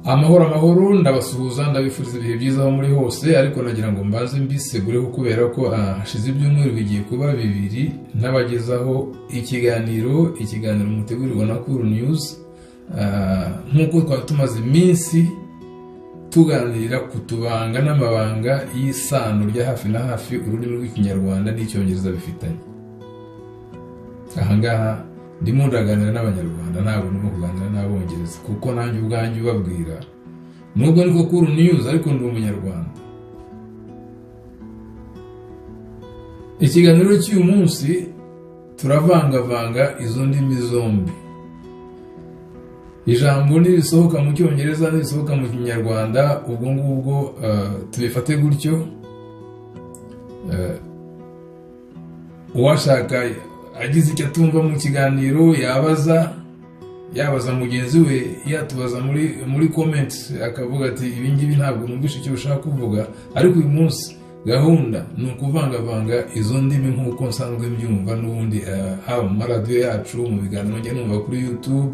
Amahoro amahoro, ndabasuhuza, ndabifuriza ibihe byiza aho muri hose, ariko nagira ngo mbanze mbisegureho kubera ko hashize ibyumweru bigiye kuba bibiri ntabagezaho ikiganiro mutegurirwa na Cool News. Nk'uko twari tumaze iminsi tuganira ku tubanga n'amabanga y'isano rya hafi na hafi ururimi rw'Ikinyarwanda n'Icyongereza bifitanye. Ahangaha ndimo ndaganira n'Abanyarwanda, ntabwo ndimo kuganira n'Abongereza, kuko nanjye ubwanjye ubabwira nubwo niko Cool News ariko ndi Umunyarwanda. Ikiganiro cy'uyu munsi turavangavanga izo ndimi zombi. Ijambo nirisohoka mu Cyongereza nirisohoka mu Kinyarwanda, ubwo ngubwo tubifate gutyo. Uwashaka agize icyo atumva mu kiganiro yabaza mugenzi we, yatubaza muri comments akavuga ati ibi ngibi ntabwo numvishe icyo ushaka kuvuga. Ariko uyu munsi gahunda ni ukuvangavanga izo ndimi nk'uko nsanzwe mbyumva n'ubundi, haba mu maradiyo yacu, mu biganiro njya numva kuri YouTube,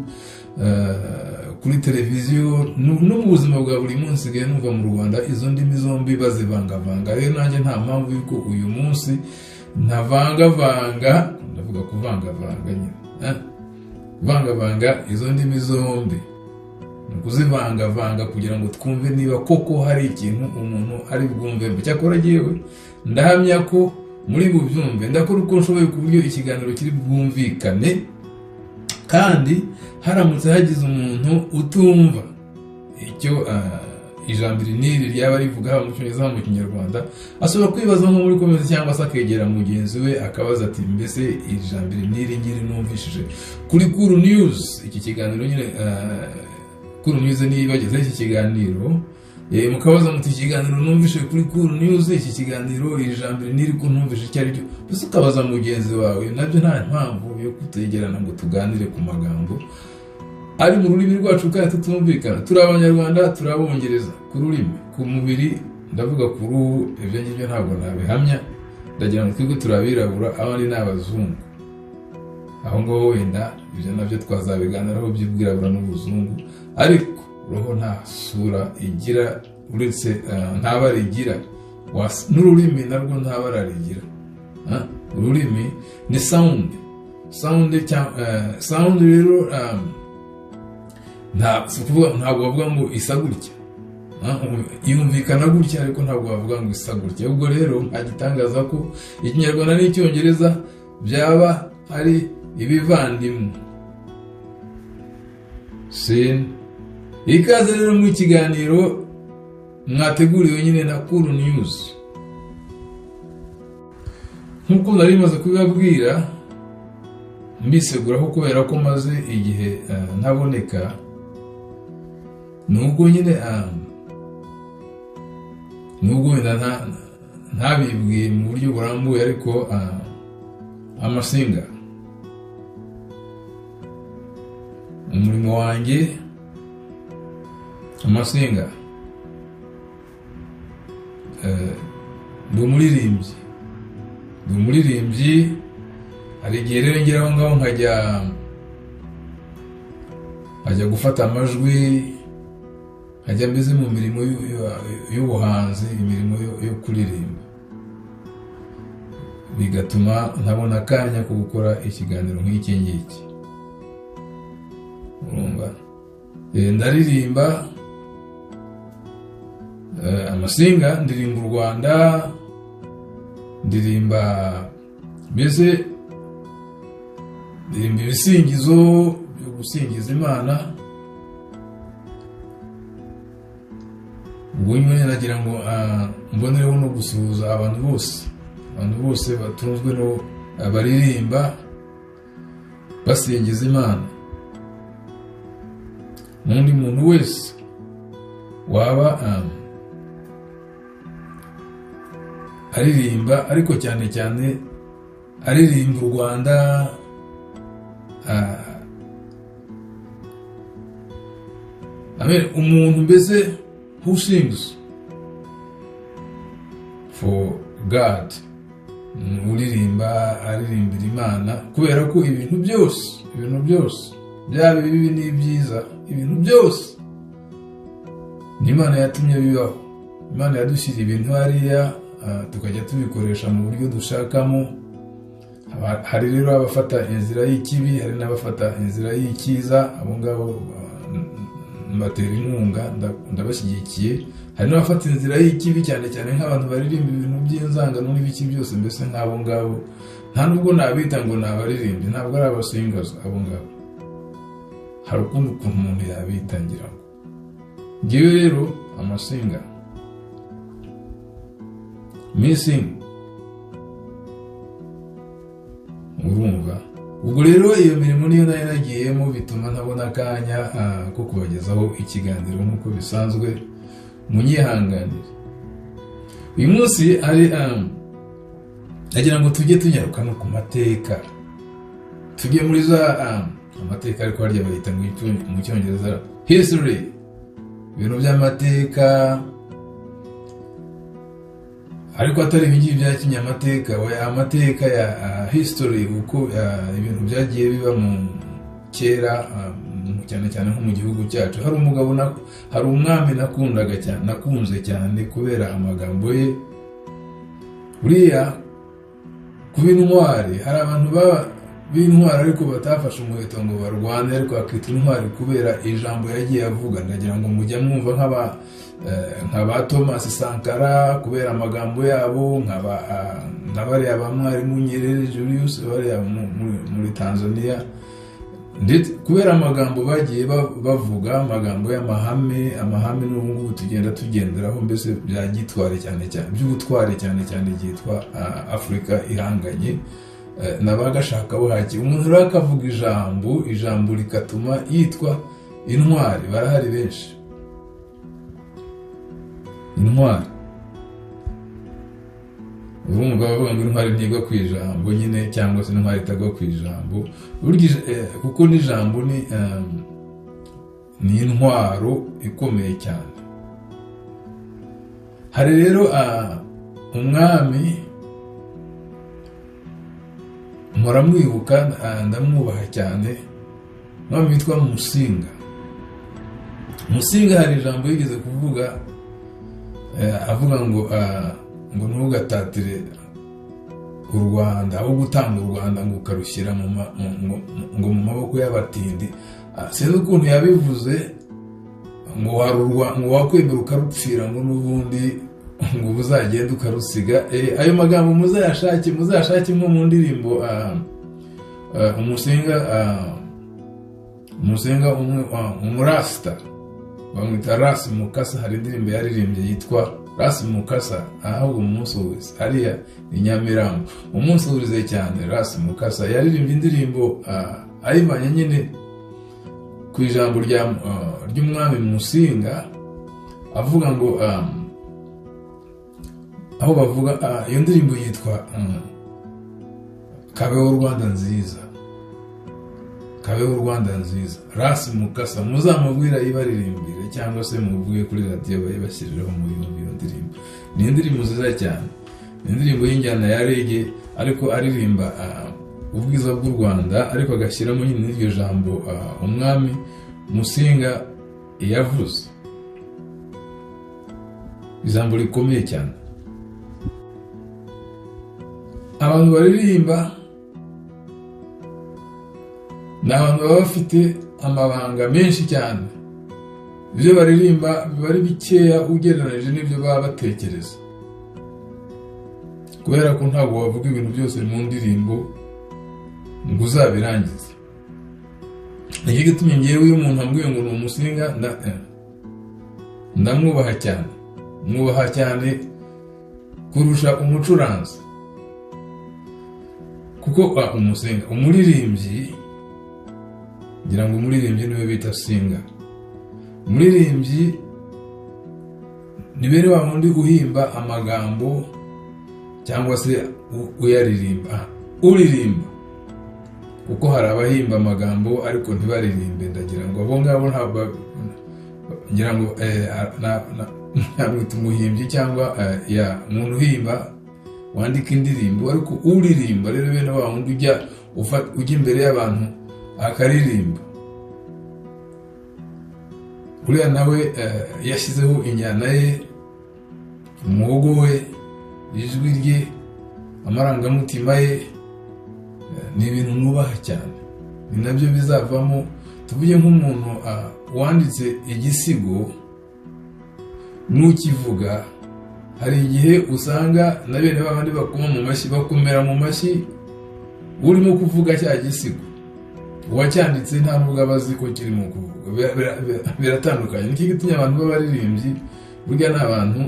kuri televiziyo, no mu buzima bwa buri munsi nsigaye numva mu Rwanda izo ndimi zombi bazivangavanga. Rero nanjye nta mpamvu y'uko uyu munsi ntavangavanga, ndavuga kuvangavanga nyine, kuvangavanga izo ndimi zombi ni ukuzivangavanga kugira ngo twumve niba koko hari ikintu umuntu ari bwumve. Cyakora jyewe ndahamya ko muri bubyumve, ndakora uko nshoboye ku buryo ikiganiro kiri bwumvikane, kandi haramutse hagize umuntu utumva icyo ijambo iri n'iri ryaba rivuga haba mu Cyongereza haba mu Kinyarwanda, ashobora kwibaza nko muri komeza cyangwa se akegera mugenzi we akabaza ati mbese iri jambo iri n'iri ngiri numvishije kuri Cool News. Iki kiganiro nyine Cool News niba bagezeho iki kiganiro, mukabaza muti ikiganiro numvishije kuri Cool News, iki kiganiro iri jambo iri n'iri ko numvishije icyo ari cyo, mbese ukabaza mugenzi wawe. Nabyo nta mpamvu yo kutegerana ngo tuganire ku magambo ari mu rurimi rwacu kandi tutumvikana. Turi Abanyarwanda, turi Abongereza ku rurimi, ku mubiri, ndavuga ku ruhu, ibyo ngibyo ntabwo nabihamya. Ndagira ngo twebwe turi abirabura, abandi ni abazungu. Aho ngaho wenda ibyo nabyo twazabiganiraho by'ubwirabura n'ubuzungu, ariko roho nta sura igira, uretse nta bara igira, n'ururimi narwo nta bara rigira. Ururimi ni sound, sound sound rero ntabwo bavuga ngo isa gutya, yumvikana gutya, ariko ntabwo bavuga ngo isa gutya. Ubwo rero nta gitangaza ko Ikinyarwanda n'Icyongereza byaba ari ibivandimwe. Ikaze rero mu kiganiro mwateguriwe nyine na Cool News. Nk'uko nari maze kubibabwira, mbiseguraho kubera ko maze igihe ntaboneka, nubwo nyine nubwo wenda ntabibwiye mu buryo burambuye, ariko amasinga umurimo wanjye, amasinga ndi umuririmbyi. Hari igihe rero ngera aho ngaho nkajya gufata amajwi, nkajya mbese mu mirimo y'ubuhanzi, imirimo yo kuririmba, bigatuma ntabona akanya ko gukora ikiganiro nk'iki ngiki. Urumva ndaririmba amasinga, ndirimba u Rwanda, ndirimba mbese ndirimba ibisingizo byo gusingiza Imana. Ubwo nyine nagira ngo mbonereho no gusuhuza abantu bose batunzwe no baririmba basingiza Imana, n'undi muntu wese waba aririmba, ariko cyane cyane aririmba u Rwanda, umuntu mbese who sings for God, uririmba aririmbira Imana, kubera ko ibintu byose byaba ibibi n'ibyiza, ibintu byose Ni Imana yatumye bibaho. Imana yadushyira ibintu hariya, tukajya tubikoresha mu buryo dushakamo. Hari rero abafata inzira y'ikibi, hari n'abafata inzira y'icyiza. Abo ngabo mbatera inkunga, ndabashyigikiye. Hari n'abafata inzira y'ikibi, cyane cyane nk'abantu baririmba ibintu by'inzangano n'ibiki byose, mbese nk'abo ngabo nta nubwo nabita ngo ni abaririmbyi, ntabwo ari abasingaza abo ngabo. Hari ukundi ukuntu umuntu yabitangira. Ngewe rero amasinga missing, urumva. Ubwo rero iyo mirimo niyo nari nagiyemo, bituma ntabona akanya ko kubagezaho ikiganiro nk'uko bisanzwe. Munyihanganire. Uyu munsi ari nagira ngo tujye tunyaruka no ku mateka, tujye muri za amateka, ariko harya bayita mu Cyongereza history, ibintu by'amateka, ariko atari ibingibi bya kinyamateka, oya, amateka ya history, uko ibintu byagiye biba mu kera, cyane cyane nko mu gihugu cyacu. Hari umugabo, hari umwami nakundaga cyane, nakunze cyane kubera amagambo ye. Buriya kuba intwari, hari abantu b'intwari ariko batafashe umuheto ngo barwane, ariko bakita intwari kubera ijambo yagiye avuga. Ndagira ngo mujya mwumva nka ba Thomas Sankara kubera amagambo yabo, nka bariya ba Mwarimu Nyerere Julius, bariya muri Tanzania, ndetse kubera amagambo bagiye bavuga, amagambo y'amahame, amahame n'ubu ngubu tugenda tugenderaho, mbese bya gitwari cyane cyane, by'ubutwari cyane cyane byitwa Afurika ihanganye n'abagashaka buhake. Umuntu rero akavuga ijambo, ijambo rikatuma yitwa intwari. Barahari benshi intwari. Urumva bavuga ngo intwari ntigwa ku ijambo nyine, cyangwa se intwari itagwa ku ijambo. Burya kuko n'ijambo ni intwaro ikomeye cyane. Hari rero umwami mpora mwibuka, ndamwubaha cyane, umwami witwa Musinga. Musinga hari ijambo yigeze kuvuga, avuga ngo ntugatatire u Rwanda, aho gutanga u Rwanda ngo ukarushyira ngo mu maboko y'abatindi. Sinzi ukuntu yabivuze, ngo ngo wakwemera ukarupfira, ngo n'ubundi ngo uzagende ukarusiga. Ayo magambo muzayashake nko mu ndirimbo Umusinga umwe, umurasita bamwita Rasi Mukasa, hari indirimbo yaririmbye yitwa Rasi Mukasa. Ahubwo umunsi hariya i Nyamirambo, umunsi cyane Rasi Mukasa yaririmbye indirimbo ayivanye nyine ku ijambo ry'umwami Musinga, avuga ngo aho bavuga iyo ndirimbo yitwa Kabeho Rwanda nziza, Kabeho Rwanda nziza. Rasi Mukasa muzamubwira ibaririmbire, cyangwa se muvuge kuri radiyo bayibashyirireho muri iyo ndirimbo. Ni indirimbo nziza cyane, ni indirimbo y'injyana ya reggae, ariko aririmba ubwiza bw'u Rwanda, ariko agashyiramo nyine n'iryo jambo umwami Musinga yavuze, ijambo rikomeye cyane. Abantu baririmba ni abantu baba bafite amabanga menshi cyane. Ibyo baririmba biba ari bikeya ugereranyije n'ibyo baba batekereza, kubera ko ntabwo wavuga ibintu byose mu ndirimbo ngo uzabirangize. Nicyo gitumye ngewe iyo umuntu ambwiye ngo ni umusinga, ndamwubaha cyane, mwubaha cyane kurusha umucuranzi, kuko umusinga, umuririmbyi, ngira ngo umuririmbyi niwe bita singa. Umuririmbyi ni bene wa wundi uhimba amagambo cyangwa se uyaririmba, uririmba, kuko hari abahimba amagambo ariko ntibaririmbe. Ndagira ngo abo ngabo ntabwo, ngira ngo namwita umuhimbyi cyangwa umuntu uhimba wandika indirimbo, ariko uririmba rero bene wa wundi ujya imbere y'abantu akaririmba. Uriya nawe yashyizeho injyana ye, umuhogo we, ijwi rye, amarangamutima ye. Ni ibintu nubaha cyane, ni nabyo bizavamo. Tuvuge nk'umuntu wanditse igisigo n'ukivuga, hari igihe usanga na bene babandi bakoma mu mashyi, bakomera mu mashyi urimo kuvuga cya gisigo. Uwacyanditse nta nubwo aba azi ko kirimo kuvuga. Biratandukanye. Nicyo gitumye abantu b'abaririmbyi burya ni abantu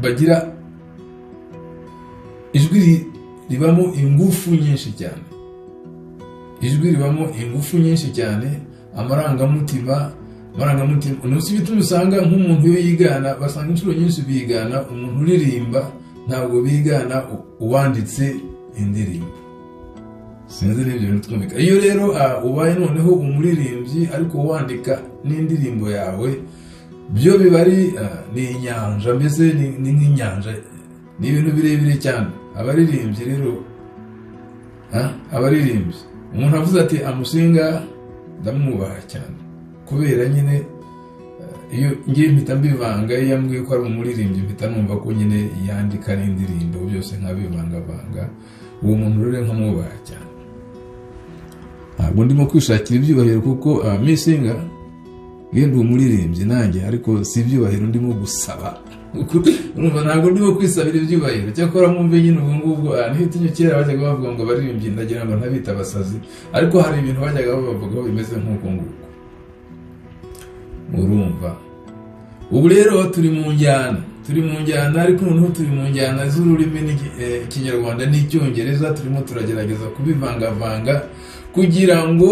bagira ijwi ribamo ingufu nyinshi cyane, ijwi ribamo ingufu nyinshi cyane, amarangamutima, amarangamutima. Ntusi ibituma usanga nk'umuntu iyo yigana, basanga inshuro nyinshi bigana umuntu uririmba, ntabwo bigana uwanditse indirimbo. Sinzi n'ibyo bintu twumvika. Iyo rero ubaye noneho umuririmbyi ariko wandika n'indirimbo yawe, byo biba ari ni inyanja, mbese ni nk'inyanja, ni ibintu birebire cyane. Abaririmbyi rero, abaririmbyi, umuntu avuze ati amusinga, ndamwubaha cyane kubera nyine iyo ngiye mpita mbivanga. Iyo ambwiye ko ari umuririmbyi, mpita numva ko nyine yandika n'indirimbo, byose nkabivangavanga. Uwo muntu rero nkamwubaha cyane. Ntabwo ndimo kwishakira ibyubahiro, kuko misinga yenda umuririmbyi nanjye, ariko si ibyubahiro ndimo gusaba. Urumva, ntabwo ndimo kwisabira ibyubahiro. Cyakora mwumve nyine, ubwo ngubwo niyo kera bajyaga bavuga ngo abaririmbyi, ndagira ngo ntabita abasazi, ariko hari ibintu bajyaga babavugaho bimeze nk'uko nguko. Urumva, ubu rero turi mu njyana, turi mu njyana, ariko noneho turi mu njyana z'ururimi Ikinyarwanda n'Icyongereza. Turimo turagerageza kubivangavanga kugira ngo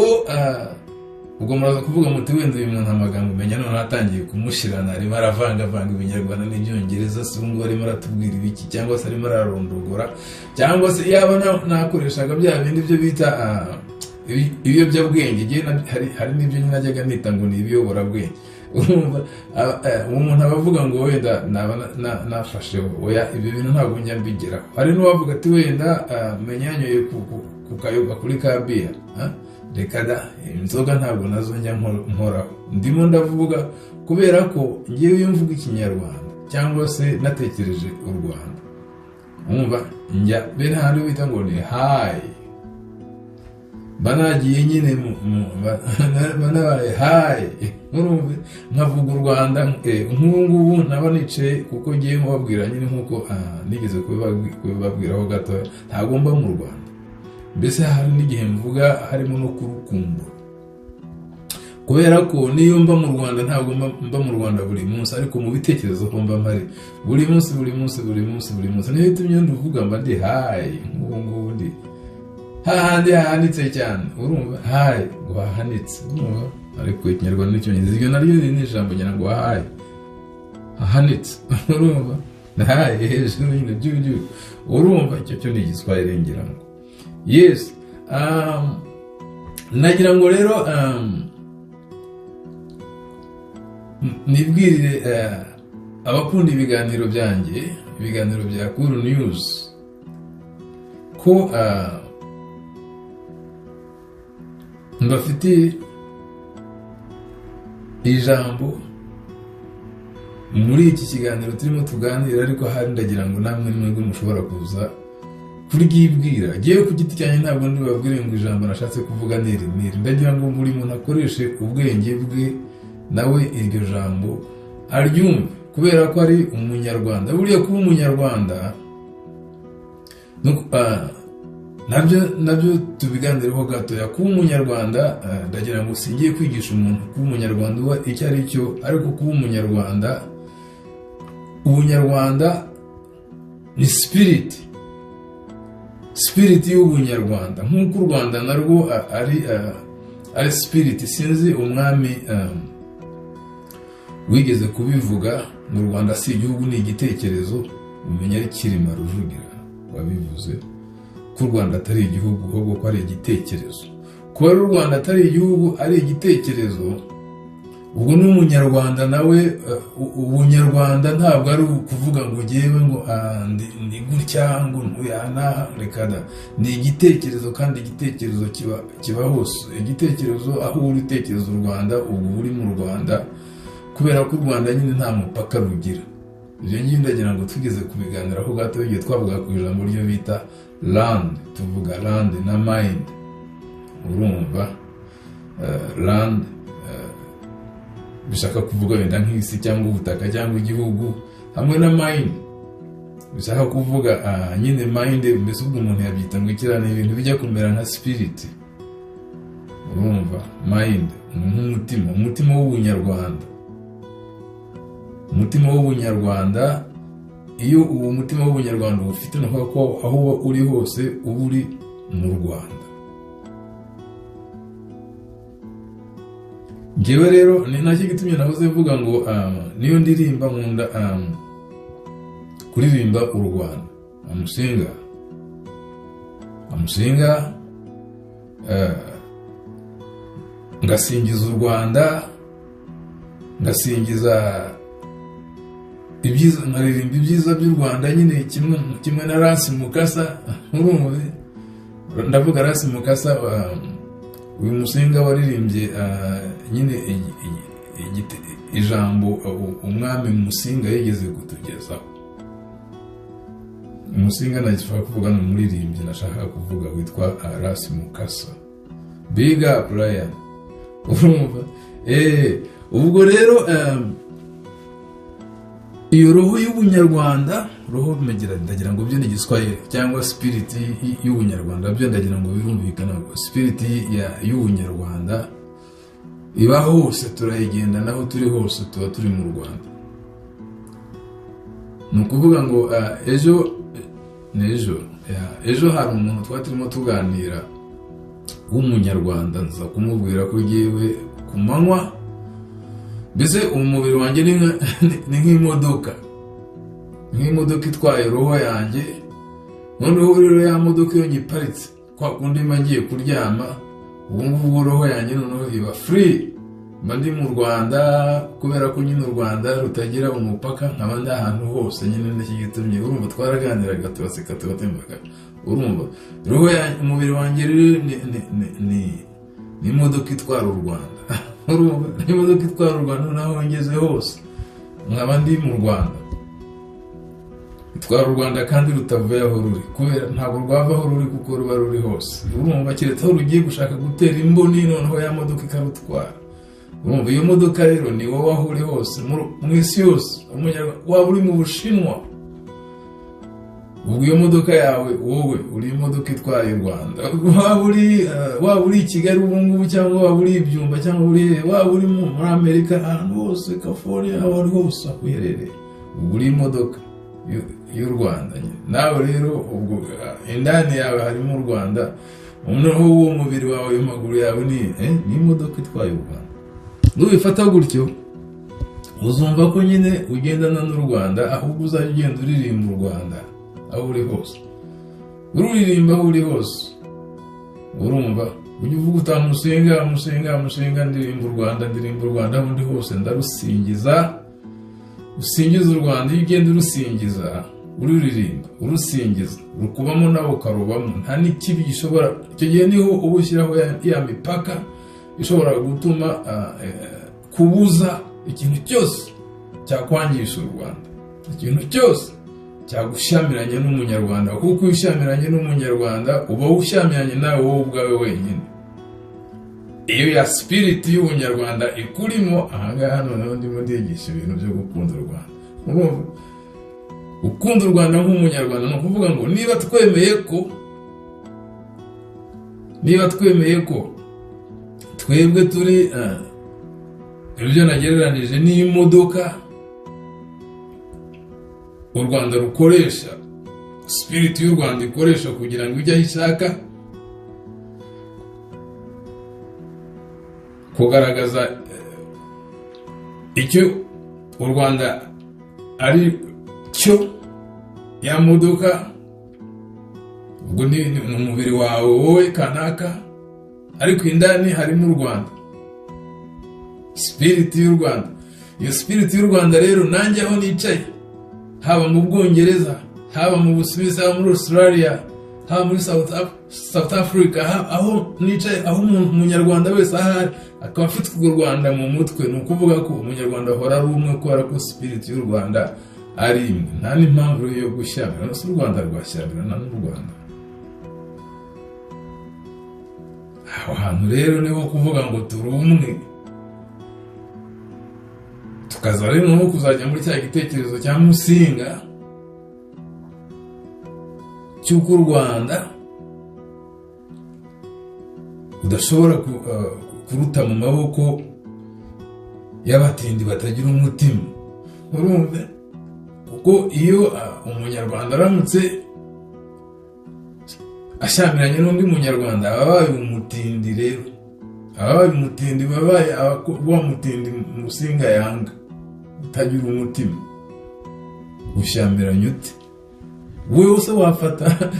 ubwo muraza kuvuga muti wenda uyu muntu amagambo umenya noneho atangiye kumushirana, arimo aravangavanga Ibinyarwanda n'Ibyongereza, si ubu ngubu arimo aratubwira ibiki, cyangwa se arimo ararondogora, cyangwa se yaba nakoreshaga bya bindi byo bita ibiyobyabwenge. Hari n'ibyo najyaga nita ngo ni ibiyoborabwenge. Urumva, uwo muntu aba avuga ngo wenda naba nafashe. Oya, ibyo bintu ntabwo njya mbigeraho. Hari n'uwavuga ati wenda menya yanyoye ku kayoga, kuri ka biya. Reka da, inzoga ntabwo nazo njya nkoraho. Ndimo ndavuga kubera ko ngewe iyo mvuga Ikinyarwanda cyangwa se natekereje u Rwanda, umva njya bene handi bita ngo ni high, mba nagiye nyine mba nabaye high. Urumva, nkavuga u Rwanda nk'ubu ngubu naba nicaye, kuko ngiye nkubabwira nyine nk'uko nigeze kubibabwiraho gatoya, ntabwo mba mu Rwanda. Mbese hari n'igihe mvuga harimo no kurukumbura, kubera ko niyo mba mu Rwanda, ntabwo mba mu Rwanda buri munsi, ariko mu bitekerezo ko mba mpari buri munsi, buri munsi, buri munsi, buri munsi. Niyo itumye nduvuga mba ndi high nk'ubu ngubu, ndi hahandi hahanitse cyane. Urumva, high ngo hahanitse, urumva, ariko Ikinyarwanda n'Icyongereza, iryo naryo ni ijambo ngira ngo high hahanitse. Urumva, high hejuru nyine, juu. Urumva, icyo cyo ni Igiswahili ngira ngo. Yes, nagira ngo rero nibwirire abakunda ibiganiro byanjye, ibiganiro bya Kuru News, ko mbafitiye ijambo muri iki kiganiro turimo tuganira. Ariko hari ndagira ngo namwe mwebwe mushobora kuza kuryibwira. Ngewe ku giti cyanjye ntabwo ndibabwire ngo ijambo nashatse kuvuga niri niri. Ndagira ngo buri muntu akoreshe ubwenge bwe, nawe iryo jambo aryumve, kubera ko ari Umunyarwanda. Buriya kuba Umunyarwanda nabyo tubiganireho gatoya. Kuba Umunyarwanda, ndagira ngo singiye kwigisha umuntu kuba Umunyarwanda uba icyo ari cyo, ariko kuba Umunyarwanda, ubunyarwanda ni spirit, spirit y'ubunyarwanda, nk'uko u Rwanda narwo ari spirit. Sinzi umwami wigeze kubivuga mu Rwanda si igihugu, ni igitekerezo. Umenya ari Cyilima Rujugira wabivuze ko u Rwanda atari igihugu, ahubwo ko ari igitekerezo. Kuba u Rwanda atari igihugu, ari igitekerezo. Ubwo n'umunyarwanda nawe, ubunyarwanda ntabwo ari ukuvuga ngo ngewe ngo ndi gutya, ngo ntuyana, reka da. Ni igitekerezo, kandi igitekerezo kiba hose. Igitekerezo, aho uri utekereza u Rwanda, ubwo uri mu Rwanda, kubera ko u Rwanda nyine nta mupaka rugira. Ibyo ngibyo ndagira ngo tugeze kubiganiraho gato igihe twavuga ku ijambo ryo bita land. Tuvuga land na mind. Urumva, land bishaka kuvuga wenda nk'isi cyangwa ubutaka cyangwa igihugu, hamwe na mind bishaka kuvuga nyine mind. Mbese ubwo umuntu yabyita ngo ikira? Ni ibintu bijya kumera nka spirit. Urumva, mind ni nk'umutima, umutima w'ubunyarwanda, umutima w'ubunyarwanda. Iyo uwo mutima w'ubunyarwanda uwufite, ni ukuvuga ko aho uba uri hose uba uri mu Rwanda. Njyewe rero ni nacyo gitumye nahoze mvuga ngo niyo ndirimba, nkunda kuririmba u Rwanda. Amusinga, amusinga, ngasingiza u Rwanda, ngasingiza ibyiza, nkaririmba ibyiza by'u Rwanda nyine, kimwe kimwe na Rasi Mukasa. Urumva, ndavuga Rasi Mukasa, uyu musinga waririmbye nyine ijambo umwami Musinga yigeze kutugezaho. Umusinga nashaka kuvuga ni umuririmbyi nashaka kuvuga witwa Rasi Mukasa. Big up, Ryan. Urumva, ubwo rero iyo roho y'ubunyarwanda, roho ndagira ngo byo ni igiswahili, cyangwa spirit y'ubunyarwanda, byo ndagira ngo birumvikana. Spirit y'ubunyarwanda iba hose, turayigenda, naho turi hose tuba turi mu Rwanda. Ni ukuvuga ngo ejo n'ejo ejo hari umuntu twari turimo tuganira w'umunyarwanda, nza kumubwira ko ngewe ku manywa, mbese umubiri wanjye ni nk'imodoka, nk'imodoka itwaye roho yanjye. Noneho rero ya modoka iyo nyiparitse kwa kundi mba ngiye kuryama, ubu ngubu roho yanjye noneho iba free, mba ndi mu Rwanda, kubera ko nyine u Rwanda rutagira umupaka, nkaba ndi ahantu hose nyine. Nicyo gitumye, urumva, twaraganiraga turaseka, turatembaga. Urumva, roho yanjye, umubiri wanjye rero ni imodoka itwara u Rwanda. Urumva, ni imodoka itwara u Rwanda, naho ngeze hose nkaba ndi mu Rwanda. Itwara u Rwanda kandi rutavuye aho ruri, kubera ntabwo rwava aho ruri kuko ruba ruri hose. Urumva, keretse aho rugiye gushaka gutera imboni, noneho ya modoka ikarutwara. Urumva, iyo modoka rero ni wowe aho uri hose mu isi yose. Waba uri mu Bushinwa, ubwo iyo modoka yawe, wowe uri imodoka itwaye u Rwanda. Waba uri i Kigali ubu ngubu, cyangwa waba uri i Byumba, cyangwa uri waba uri muri Amerika, ahantu hose, California, aho uri hose, aho uherereye, ubwo uri imodoka y'u Rwanda. Nawe rero ubwo indani yawe harimo u Rwanda. Noneho uwo mubiri wawe, amaguru yawe ni imodoka itwaye u Rwanda. Nubifata gutyo, uzumva ko nyine ugendana n'u Rwanda, ahubwo uzajya ugenda uririmba u Rwanda aho uri hose, ururirimba aho uri hose. Urumva, ujya uvuga utamusenga, musenga, musenga, ndirimba u Rwanda, ndirimba u Rwanda aho ndi hose, ndarusingiza. Usingiza u Rwanda. Iyo ugenda urusingiza, ururirimba, urusingiza, rukubamo nawe ukarubamo, nta n'ikibi gishobora. Icyo gihe niho uba ushyiraho ya mipaka ishobora gutuma kubuza ikintu cyose cyakwangisha u Rwanda, ikintu cyose cyagushyamiranye n'umunyarwanda, kuko iyo ushyamiranye n'umunyarwanda uba ushyamiranye nawe wowe ubwawe wenyine. Iyo ya spirit y'ubunyarwanda ikurimo, ahangaha noneho ndimo ndigisha ibintu byo gukunda u Rwanda. Urumva, gukunda u Rwanda nk'umunyarwanda ni ukuvuga ngo niba twemeye ko twebwe turi ibyo nagereranije n'imodoka u Rwanda rukoresha, spirit y'u Rwanda ikoresha kugira ngo ijye aho ishaka, kugaragaza icyo u Rwanda ari cyo. Ya modoka ubwo ni umubiri wawe wowe kanaka, ariko indani harimo u Rwanda. Spirit y'u Rwanda. Iyo spirit y'u Rwanda rero, nanjye aho nicaye, haba mu Bwongereza, haba mu Busuwisi, haba muri Australia, haba muri South Africa, aho nicaye, aho umunyarwanda wese ahari akaba afite urwo Rwanda mu mutwe, ni ukuvuga ko umunyarwanda ahora ari umwe, kubera ko spirit y'u Rwanda ari imwe. Nta n'impamvu yo gushyamirana. Si u Rwanda rwashyamirana n'u Rwanda. Aho hantu rero niho kuvuga ngo turi umwe, tukaza rero no kuzajya muri cya gitekerezo cya Musinga cy'uko u Rwanda udashobora kuruta mu maboko y'abatindi batagira umutima. Urumve, kuko iyo umunyarwanda aramutse ashyamiranye n'undi munyarwanda, aba abaye umutindi. Rero ababaye umutindi, babaye wa mutindi Musinga yanga, utagira umutima. Gushyamiranye ute? Wowe se wafata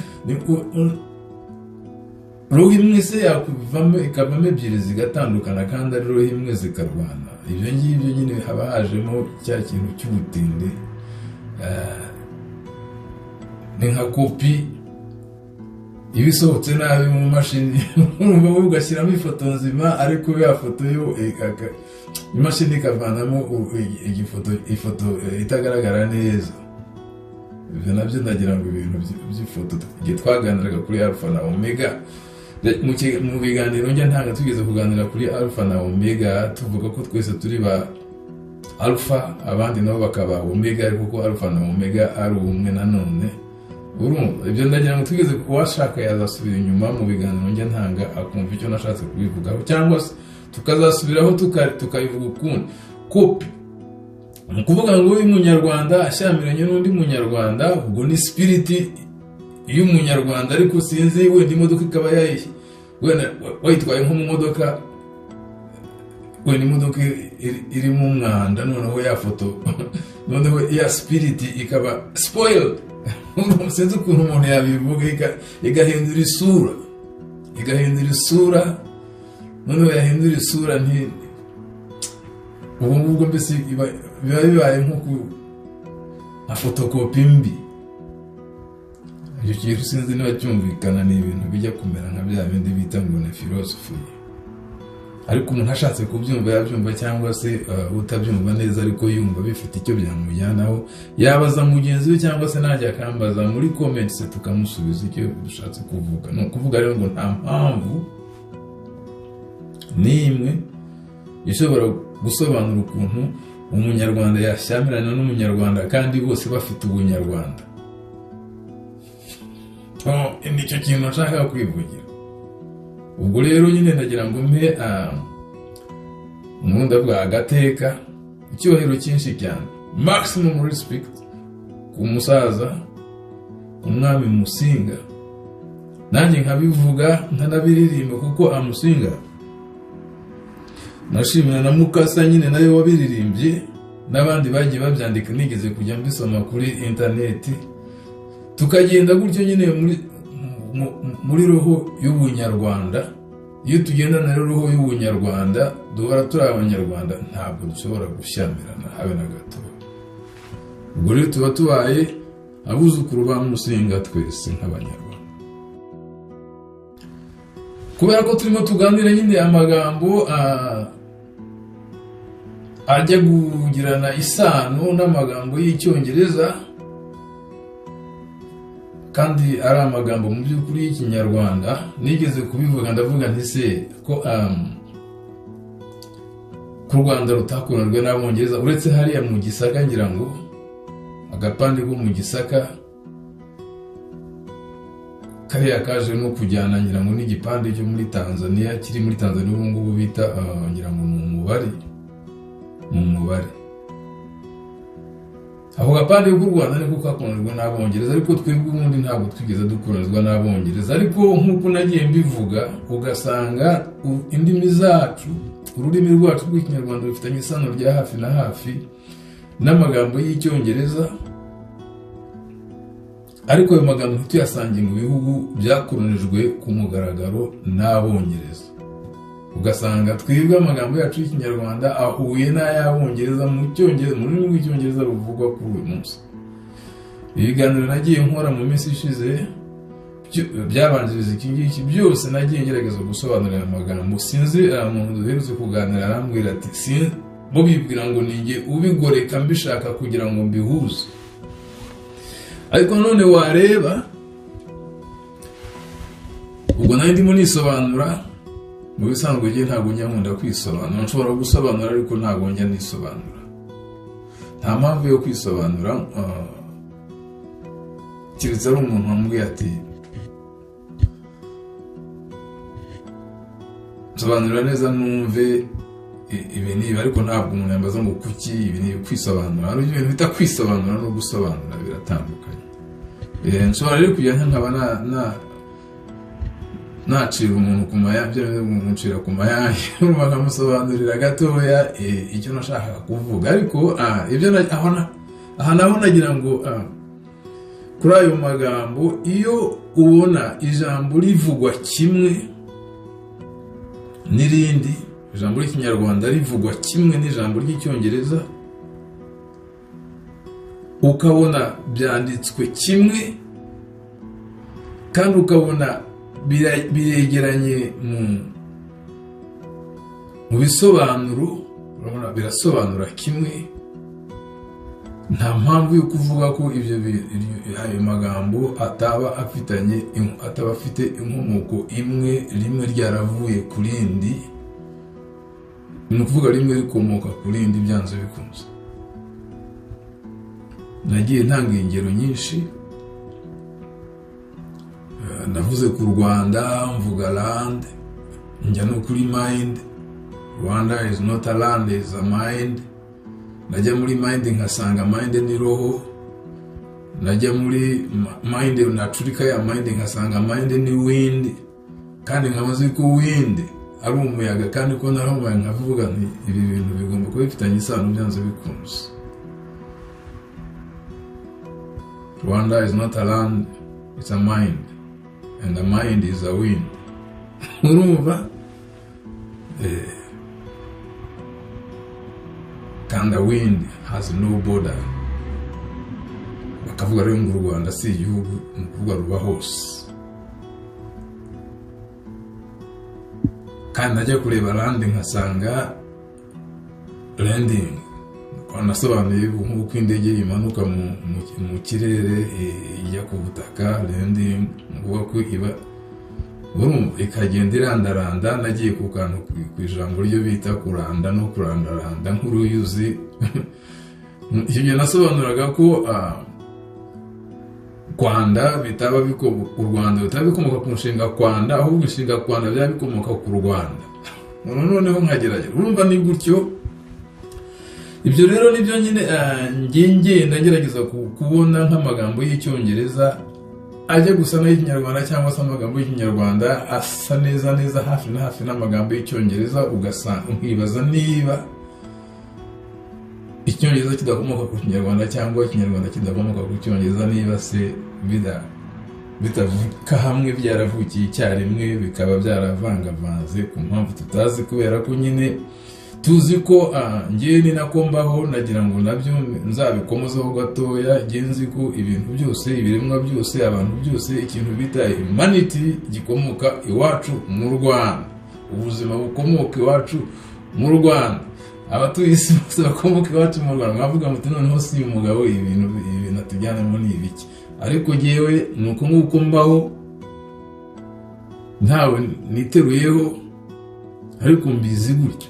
roho imwe se yakuvamo ikavamo ebyiri zigatandukana, kandi ari roho imwe zikarwana? Ibyo ngibyo nyine haba hajemo cya kintu cy'ubutindi. Ni nka kopi iba isohotse nabi mu mashini. Urumva, wowe ugashyiramo ifoto nzima, ariko ya foto yo imashini ikavanamo ifoto itagaragara neza. Ibyo nabyo ndagira ngo ibintu by'ifoto, igihe twaganiraga kuri Alpha na Omega, mu biganiro njya ntanga, tugeze kuganira kuri Alpha na Omega, tuvuga ko twese turi ba Alpha, abandi nabo bakaba Omega, ariko ko Alpha na Omega ari umwe nanone. Urumva, ibyo ndagira ngo tugeze, uwashaka yazasubira inyuma mu biganiro njya ntanga akumva icyo nashatse kubivugaho, cyangwa se tukazasubiraho tukabivuga ukundi. Kopi ni ukuvuga ngo uyu munyarwanda ashyamiranye n'undi munyarwanda, ubwo ni spirit y'umunyarwanda, ariko sinzi, wenda imodoka ikaba yayihe, wenda wayitwaye nko mu modoka, wenda imodoka irimo umwanda, noneho ya foto, noneho ya spirit ikaba spoiled. Sinzi ukuntu umuntu yabivuga, igahindura isura, igahindura isura, noneho yahindura isura, nti ubu ngubwo mbese biba bibaye nko nka fotokopi mbi. Icyo kintu sinzi niba cyumvikana. Ni ibintu bijya kumera nka bya bindi bita ngo ni filosofi, ariko umuntu ashatse kubyumva yabyumva, cyangwa se utabyumva neza ariko yumva bifite icyo byamujyanaho, yabaza mugenzi we, cyangwa se najya akambaza muri comments, tukamusubiza icyo dushatse kuvuga. Ni ukuvuga rero ngo nta mpamvu n'imwe ishobora gusobanura ukuntu umunyarwanda yashyamirana n'umunyarwanda kandi bose bafite ubunyarwanda. Nicyo kintu nshaka kwivugira. Ubwo rero nyine ndagira ngo mpe umuntu, ndavuga agateka, icyubahiro cyinshi cyane, maximum respect ku musaza umwami Musinga. Nanjye nkabivuga, nkanabiririmba, kuko amusinga nashimira na Mukasa nyine nawe wabiririmbye, n'abandi bagiye babyandika, nigeze kujya mbisoma kuri interineti. Tukagenda gutyo nyine muri roho y'ubunyarwanda. Iyo tugendana rero roho y'ubunyarwanda, duhora turi abanyarwanda, ntabwo dushobora gushyamirana habe na gato. Ubwo rero tuba tubaye abuzukuru ba Musinga twese nk'abanyarwanda. Kubera ko turimo tuganira nyine amagambo ajya kugirana isano n'amagambo y'icyongereza, kandi ari amagambo mu by'ukuri y'ikinyarwanda, nigeze kubivuga, ndavuga nti se ko ku Rwanda rutakoronijwe n'abongereza, uretse hariya mu Gisaka, ngira ngo agapande ko mu Gisaka kariya kaje no kujyana, ngira ngo n'igipande cyo muri Tanzania, kiri muri Tanzania ubu ngubu bita ngira ngo ni Umubare, ni Umubare. Ako gapande k'u Rwanda niko kakoronijwe n'abongereza, ariko twebwe ubundi ntabwo twigeze dukoronizwa n'abongereza. Ariko nk'uko nagiye mbivuga, ugasanga indimi zacu, ururimi rwacu rw'ikinyarwanda rufitanye isano rya hafi na hafi n'amagambo y'icyongereza, ariko ayo magambo ntituyasange mu bihugu byakoronijwe ku mugaragaro n'abongereza. Ugasanga twebwe amagambo yacu y'Ikinyarwanda ahuye n'ay'Abongereza mu Cyongereza, mu rurimi rw'Icyongereza ruvugwa kuri uyu munsi. Ibiganiro nagiye nkora mu minsi ishize byabanjiriza iki ngiki, byose nagiye ngerageza gusobanurira amagambo. Sinzi, umuntu duherutse kuganira arambwira ati bo bibwira ngo ninjye ubigoreka mbishaka kugira ngo mbihuze. Ariko none wareba, ubwo nari ndimo nisobanura. Mu bisanzwe njye ntabwo njya nkunda kwisobanura. Nshobora gusobanura, ariko ntabwo njya nisobanura. Nta mpamvu yo kwisobanura, keretse ari umuntu wambwiye ati: "Nsobanurira neza numve ibi n'ibi." Ariko ntabwo umuntu yambaza ngo kuki ibi n'ibi. Kwisobanura, hari ibintu bita kwisobanura no gusobanura, biratandukanye. Nshobora rero kujya nkaba nacira umuntu ku mayange, mucira ku mayange, bakamusobanurira gatoya icyo nashakaga kuvuga. Ariko ibyo aha naho nagira ngo kuri ayo magambo, iyo ubona ijambo rivugwa kimwe n'irindi, ijambo ry'Ikinyarwanda rivugwa kimwe n'ijambo ry'Icyongereza, ukabona byanditswe kimwe, kandi ukabona biregeranye mu bisobanuro, urabona birasobanura kimwe, nta mpamvu yo kuvuga ko ibyo ayo magambo ataba afitanye, ataba afite inkomoko imwe, rimwe ryaravuye ku rindi. Ni ukuvuga rimwe rikomoka ku rindi byanze bikunze. Nagiye ntanga ingero nyinshi. Navuze ku Rwanda, mvuga land, njya no kuri mind. Rwanda is not a land, is a mind. Najya muri mind nkasanga mind ni roho. Najya muri mind, nacurika ya mind, nkasanga mind ni wind, kandi nkaba nzi ko wind ari umuyaga, kandi ko naho umuyaga, nkavuga nti ibi bintu bigomba kuba bifitanye isano byanze bikunze. Rwanda is not a land, it's a mind, and a mind is a wind. Urumva, kandi a wind has no border. Bakavuga rero ngo u Rwanda si igihugu, ni ukuvuga ruba hose. Kandi najya kureba land nkasanga landing, nasobanuye nk'uko indege imanuka mu kirere ijya ku butaka, landing ni ukuvuga ko iba, urumva, ikagenda irandaranda. Nagiye ku kantu ku ijambo ryo bita kuranda no kurandaranda nk'uruyuzi. Icyo gihe nasobanuraga ko Rwanda bitaba, u Rwanda bitaba bikomoka ku nshinga kwanda, ahubwo inshinga kwanda byaba bikomoka ku Rwanda. Noneho nkagerageza, urumva ni gutyo. Ibyo rero nibyo nyine ngenda ngerageza kubona nk'amagambo y'Icyongereza ajya gusa n'ay'Ikinyarwanda, cyangwa se amagambo y'Ikinyarwanda asa neza neza, hafi na hafi n'amagambo y'Icyongereza, ugasanga nkibaza niba Icyongereza kidakomoka ku Kinyarwanda cyangwa Ikinyarwanda kidakomoka ku Cyongereza, niba se bitavuka hamwe, byaravukiye icyarimwe, bikaba byaravangavanze ku mpamvu tutazi. Kubera ko nyine tuzi ko ngewe ni nako mbaho, nagira ngo nabyo nzabikomozeho gatoya. Ngewe nzi ko ibintu byose, ibiremwa byose, abantu byose, ikintu bita humanity gikomoka iwacu mu Rwanda. Ubuzima bukomoka iwacu mu Rwanda. Abatuye isi bose bakomoka iwacu mu Rwanda. Mwavuga muti: "Noneho si uyu mugabo, ibintu atujyanamo ni ibiki?" Ariko ngewe ni uko nguko mbaho, ntawe niteruyeho, ariko mbizi gutyo,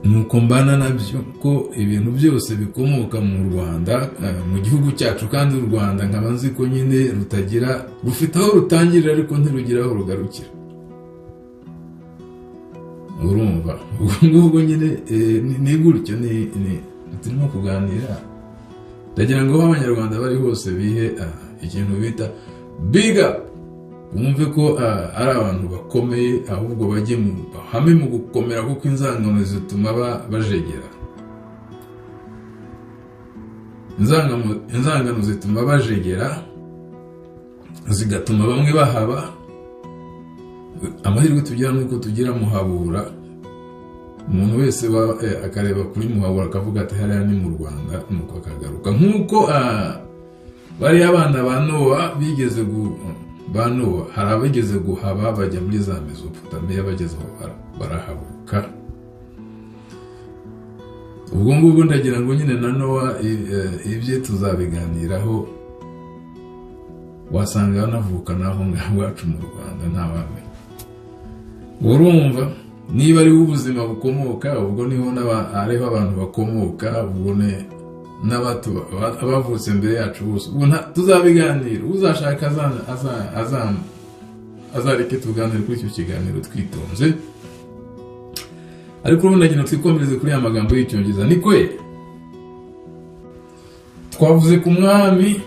nuko mbana nabyo, ko ibintu byose bikomoka mu Rwanda, mu gihugu cyacu. Kandi u Rwanda nkaba nzi ko nyine rutagira, rufite aho rutangirira ariko ntirugira aho rugarukira. Urumva, ubwo ngubwo nyine ni gutyo ni turimo kuganira. Ndagira ngo aho Abanyarwanda bari hose bihe ikintu bita big up, bumve ko ari abantu bakomeye, ahubwo bajye mu bahame mu gukomera, kuko inzangano zituma bajegera. Inzangano zituma bajegera, zigatuma bamwe bahaba. Amahirwe tugira nuko tugira Muhabura, umuntu wese akareba kuri Muhabura akavuga ati hariya ni mu Rwanda, nuko akagaruka. Nk'uko bariya abana ba Nowa bigeze ba Nowa, hari abigeze guhaba bajya muri za Mesopotamiya, bageze aho barahabuka. Ubwo ngubwo ndagira ngo nyine na Nowa ibye tuzabiganiraho, wasanga anavuka naho ngaho iwacu mu Rwanda, ntawamenya. Urumva niba ari ubuzima bukomoka, ubwo niho ariho abantu bakomoka, ubwo abavutse mbere yacu bose. Ubwo tuzabiganira, uzashaka azareke tuganire kuri icyo kiganiro twitonze. Ariko ubundi ndagira twikomereze kuri ya magambo y'Icyongereza. Ni kwe twavuze ku mwami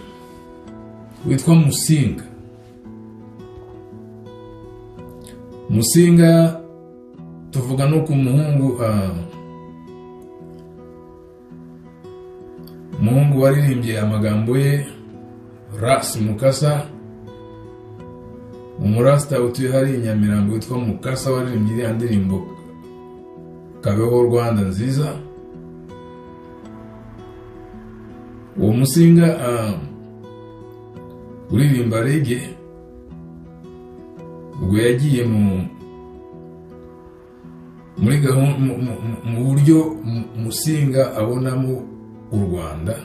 witwa Musinga. Musinga tuvuga no ku muhungu umuhungu waririmbye amagambo ye, Ras Mukasa, umurasta utuye hari i Nyamirambo witwa Mukasa, waririmbye iriya ndirimbo Kabeho Rwanda Nziza. Uwo Musinga uririmba reggae, ubwo yagiye muri mu buryo Musinga abonamo u Rwanda.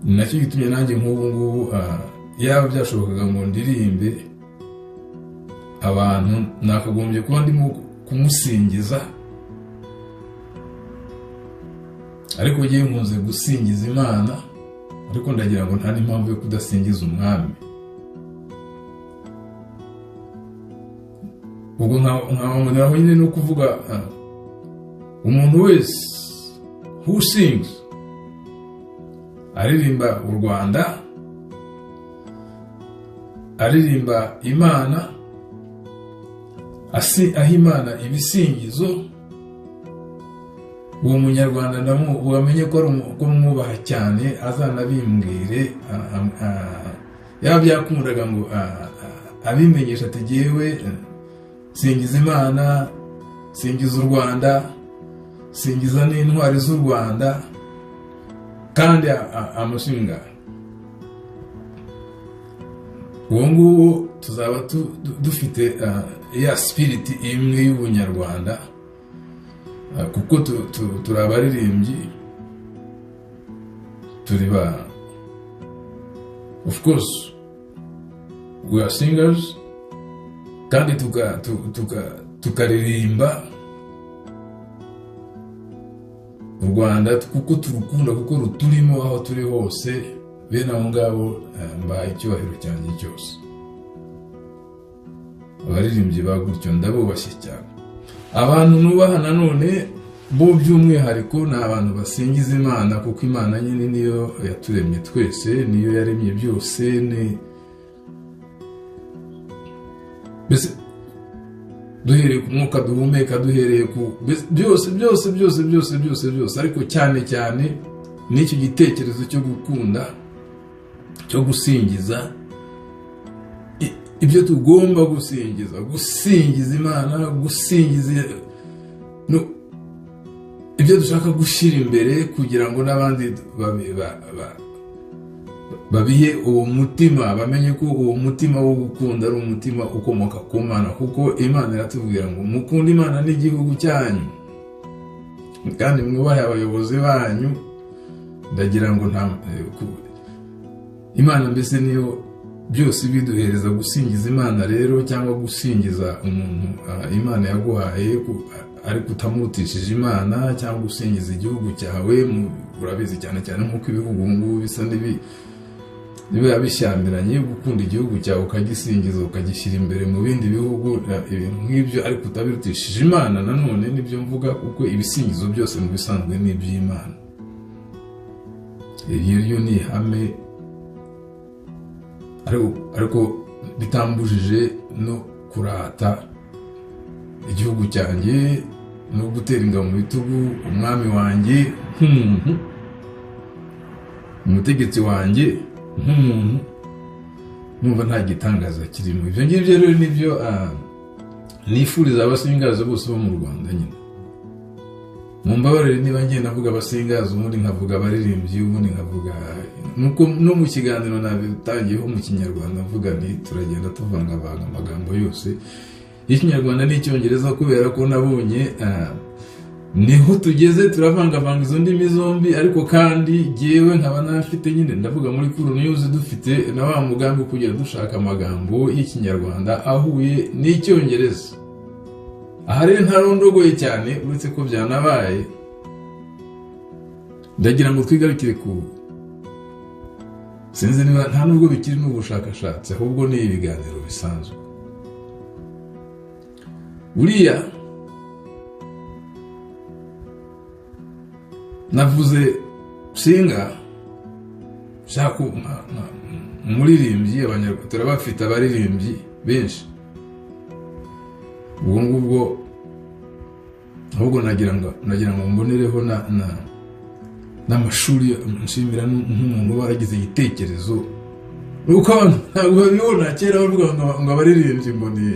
Nacyo gitumye nanjye nk'ubu ngubu yaba byashobokaga ngo ndirimbe abantu, nakagombye kuba ndimo kumusingiza, ariko ngiye nkunze gusingiza Imana, ariko ndagira ngo nta n'impamvu yo kudasingiza umwami. Ubwo nkaboneraho nyine no kuvuga umuntu wese who sings aririmba u Rwanda, aririmba Imana, aho Imana ibisingizo, uwo munyarwanda wamenye ko mwubaha cyane, azanabimbwire. Yaba byakundaga ngo abimenyesha ati jyewe singiza Imana, singiza u Rwanda, singiza n'intwari z'u Rwanda, kandi amushinga. Uwo nguwo tuzaba dufite ya spirit imwe y'ubunyarwanda, kuko turi abaririmbyi, turi ba, of course we are singers, kandi tukaririmba u Rwanda kuko turukunda, kuko ruturimo aho turi hose. Bene aho ngabo mbaha icyubahiro cyanjye cyose. Abaririmbyi ba gutyo ndabubashye cyane. Abantu nubaha nanone bo by'umwihariko ni abantu basingiza Imana, kuko Imana nyine niyo yaturemye twese, niyo yaremye byose. Ni mbese duhereye ku mwuka duhumeka, duhereye ku byose byose byose byose byose byose, ariko cyane cyane n'icyo gitekerezo cyo gukunda, cyo gusingiza ibyo tugomba gusingiza, gusingiza Imana, gusingiza ibyo dushaka gushyira imbere, kugira ngo n'abandi babihe uwo mutima, bamenye ko uwo mutima wo gukunda ari umutima ukomoka ku Mana, kuko Imana iratubwira ngo mukunde Imana n'igihugu cyanyu, kandi mwubahe abayobozi banyu. Ndagira ngo Imana mbese niyo byose biduhereza gusingiza Imana rero, cyangwa gusingiza umuntu Imana yaguhaye ariko utamurutishije Imana, cyangwa gusingiza igihugu cyawe. Urabizi cyane cyane nk'uko ibihugu ubu ngubu bisa niba bishyamiranye, gukunda igihugu cyawe ukagisingiza ukagishyira imbere mu bindi bihugu, ibintu nk'ibyo, ariko utabirutishije Imana. Nanone nibyo mvuga, kuko ibisingizo byose mu bisanzwe ni iby'Imana. Iryo ryo ni ihame, ariko bitambujije no kurata igihugu cyanjye no gutera ingabo mu bitugu umwami wanjye nk'umuntu, umutegetsi wanjye nk'umuntu. Numva nta gitangaza kirimo. Ibyo ngibyo rero nibyo nifuriza abasingaza bose bo mu Rwanda nyine. Mumbabarire niba ngenda mvuga abasingaza, ubundi nkavuga abaririmbyi, ubundi nkavuga nuko no mu kiganiro nabitangiyeho mu Kinyarwanda mvuga nti turagenda tuvangavanga amagambo yose y'Ikinyarwanda n'Icyongereza, kubera ko nabonye niho tugeze, turavangavanga izo ndimi zombi. Ariko kandi jyewe nkaba nafite nyine, ndavuga muri Kuru News dufite na wa mugambi kugira dushaka amagambo y'Ikinyarwanda ahuye n'Icyongereza. Aha rero ntarondogoye cyane, uretse ko byanabaye, ndagira ngo twigarukire ku sinzi niba nta nubwo bikiri n'ubushakashatsi, ahubwo ni ibiganiro bisanzwe. Buriya navuze singa shaka umuririmbyi, Abanyarwanda turabafite abaririmbyi benshi. Ubwo ngubwo ahubwo nagira ngo mbonereho n'amashuri, nshimira nk'umuntu waragize igitekerezo. Nuko abantu ntabwo babibona, kera bavuga ngo abaririmbyi ngo ni,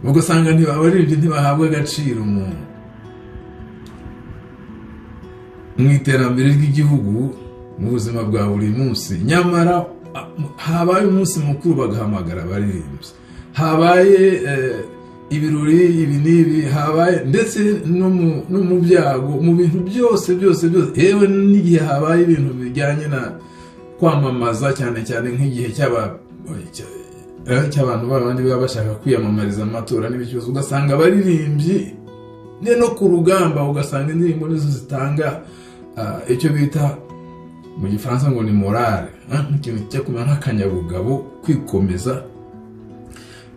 ugasanga abaririmbyi ntibahabwa agaciro mu iterambere ry'igihugu, mu buzima bwa buri munsi. Nyamara habaye umunsi mukuru bagahamagara abaririmbyi, habaye ibirori ibi n'ibi, habaye ndetse no mu byago, mu bintu byose byose byose, yewe n'igihe habaye ibintu bijyanye na kwamamaza, cyane cyane nk'igihe cy'abantu babandi baba bashaka kwiyamamariza amatora n'ibibazo, ugasanga abaririmbyi no ku rugamba, ugasanga indirimbo nizo zitanga icyo bita mu Gifaransa ngo ni morale, ikintu cyo kumera nk'akanyabugabo, kwikomeza.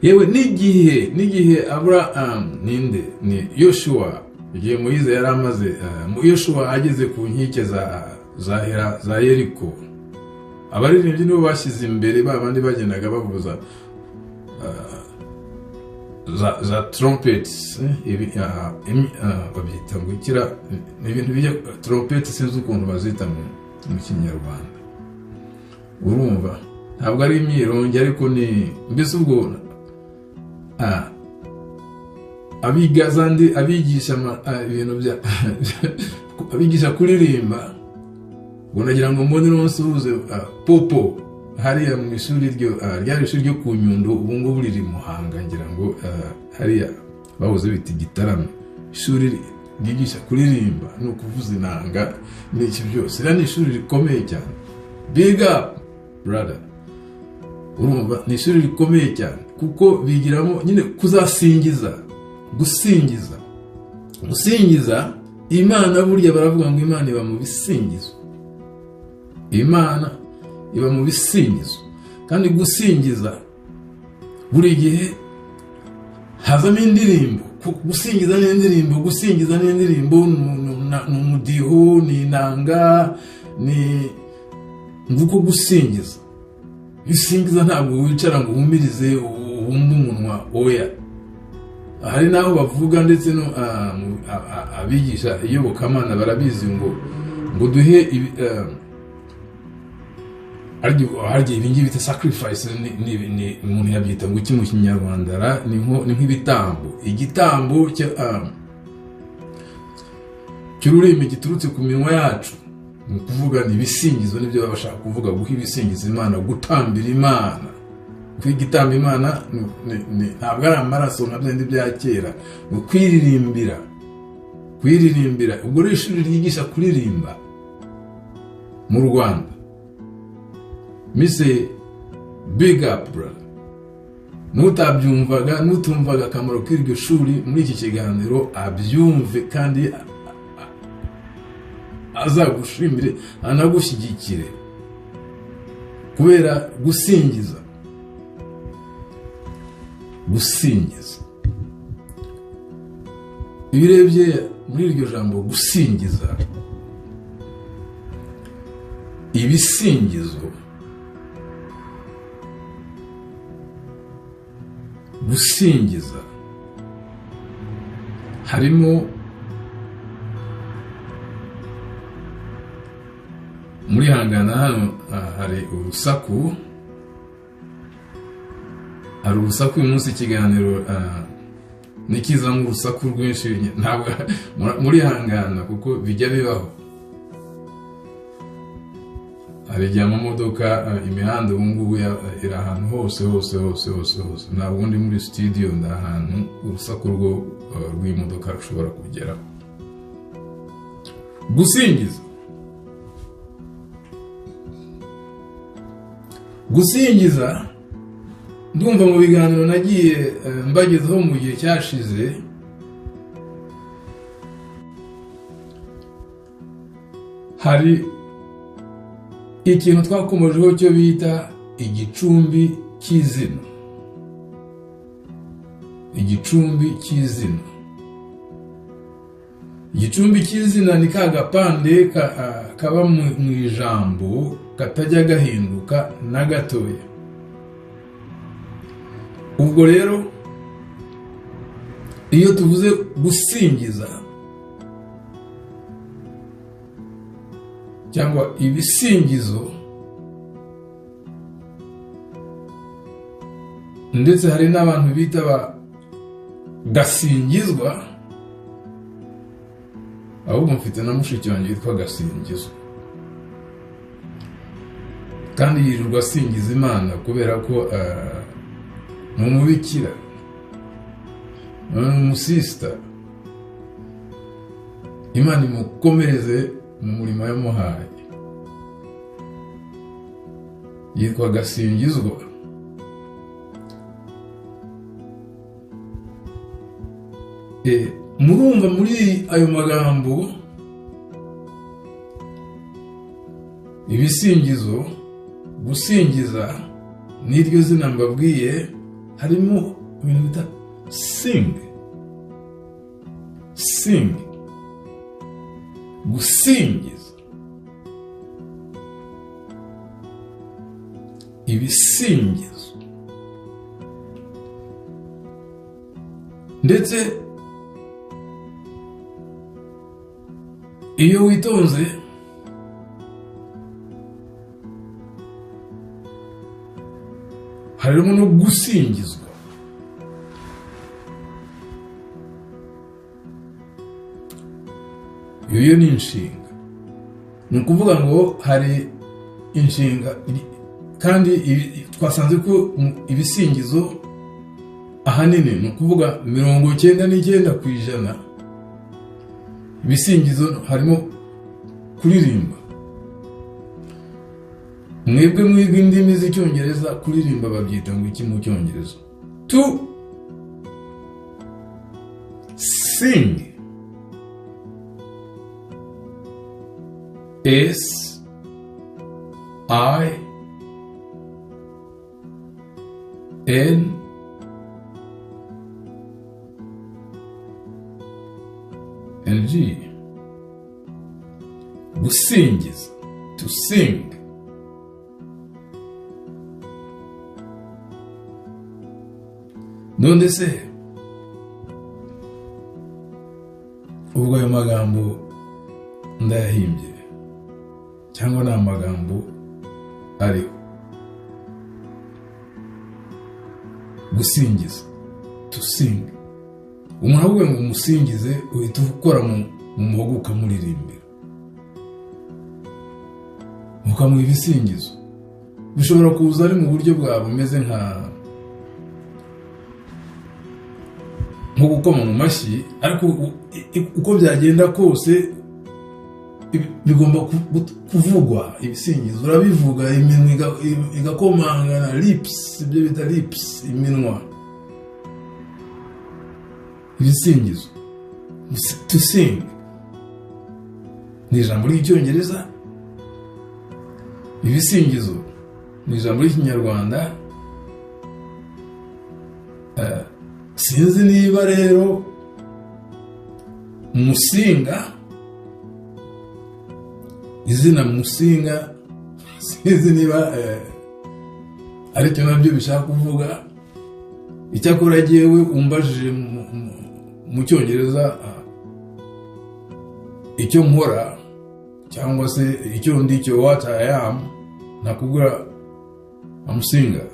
Yewe n'igihe Abraham ninde ni Yoshua, igihe Moyize yari amaze, Yoshua ageze ku nkike za Yeriko, abaririmbyi nibo bashyize imbere, babandi bagendaga bavuza za trumpets, babyita ngo ikira, ni ibintu bijya trumpets, sinzi ukuntu bazita mu Kinyarwanda. Urumva ntabwo ari imyirongi, ariko ni mbese ubwo abiga zandi abigisha ibintu bya abigisha kuririmba, ngo nagira ngo mbone n'usuhuze Popo hariya mu ishuri ryo ryari ishuri ryo ku Nyundo, ubu ngubu riri Muhanga, ngira ngo hariya bahoze bita Gitarama, ishuri ryigisha kuririmba no kuvuza inanga n'iki byose. Iriya ni ishuri rikomeye cyane, big up brother. Urumva ni ishuri rikomeye cyane kuko bigiramo nyine kuzasingiza, gusingiza, gusingiza Imana. Burya baravuga ngo Imana iba mu bisingizo, Imana iba mu bisingizo, kandi gusingiza buri gihe hazamo indirimbo. Gusingiza n'indirimbo, gusingiza n'indirimbo ni umudiho, ni inanga, ni nguko gusingiza. Gusingiza ntabwo wicara ngo uhumirize wumve umunwa, oya. Hari naho bavuga ndetse no abigisha iyobokamana barabizi ngo duhe harya ibi ngibi bita sacrifice, ni umuntu yabyita ngo iki mu Kinyarwanda, ni nk'ibitambo, igitambo cy'ururimi giturutse ku minwa yacu. Ni ukuvuga ni ibisingizo, nibyo baba bashaka kuvuga, guha ibisingizo Imana, gutambira Imana. Guha igitambo Imana ntabwo ari amaraso nka byandi bya kera, ni ukwiririmbira, kwiririmbira. Ubwo rero ishuri ryigisha kuririmba mu Rwanda, mise big up brother. Nutabyumvaga, nutumvaga akamaro k'iryo shuri muri iki kiganiro abyumve, kandi azagushimire anagushyigikire kubera gusingiza. Gusingiza, iyo urebye muri iryo jambo gusingiza, ibisingizo, gusingiza harimo muri hangana hano hari urusaku. Hari urusaku uyu munsi. Ikiganiro nikizamo urusaku rwinshi, ntabwo murihangana, kuko bijya bibaho. Hari igihe amamodoka, imihanda ubu ngubu iri ahantu hose hose hose hose hose. Ntabwo ndi muri studio, ndi ahantu urusaku rwo rw'imodoka rushobora kugeraho. Gusingiza, gusingiza, ndumva mu biganiro nagiye mbagezeho mu gihe cyashize, hari ikintu twakomojeho cyo bita igicumbi cy'izina. Igicumbi cy'izina, igicumbi cy'izina ni ka gapande kaba mu ijambo katajya gahinduka na gatoya. Ubwo rero iyo tuvuze gusingiza cyangwa ibisingizo, ndetse hari n'abantu bita ba Gasingizwa, ahubwo mfite na mushiki wanjye witwa Gasingizwa, kandi yirirwa asingiza Imana kubera ko ni umubikira, ni umusisita. Imana imukomereze mu murimo yamuhaye. Yitwa Gasingizwa. Murumva muri ayo magambo ibisingizo, gusingiza n'iryo zina mbabwiye, harimo ibintu bita sing, sing, gusingiza, ibisingizo. Ndetse iyo witonze harimo no gusingizwa. Iyo ni inshinga, ni ukuvuga ngo hari inshinga, kandi twasanze ko ibisingizo ahanini, ni ukuvuga 99%, ibisingizo harimo kuririmba. Mwebwe mwiga indimi z'Icyongereza, kuririmba babyita ngo iki mu Cyongereza? To sing, S I N N G, gusingiza, to sing. None se ubwo ayo magambo ndayahimbye cyangwa ni amagambo ariho? Gusingiza, to sing. Umuntu avuga ngo umusingize, uhita ukora mu muhogo ukamuririmbira, ukamuha ibisingizo. Bishobora kuza ari mu buryo bwawe bumeze nka nko gukoma mu mashyi, ariko uko byagenda kose bigomba kuvugwa. Ibisingizo urabivuga, iminwa igakomangana, lips, ibyo bita lips, iminwa. Ibisingizo, to sing, ni ijambo ry'Icyongereza. Ibisingizo ni ijambo ry'Ikinyarwanda. Sinzi niba rero Musinga, izina Musinga, sinzi niba aricyo nabyo bishaka kuvuga. Icyakora jyewe umbajije mu Cyongereza icyo nkora cyangwa se icyo ndi cyo, what I am, nakubwira Amusinga.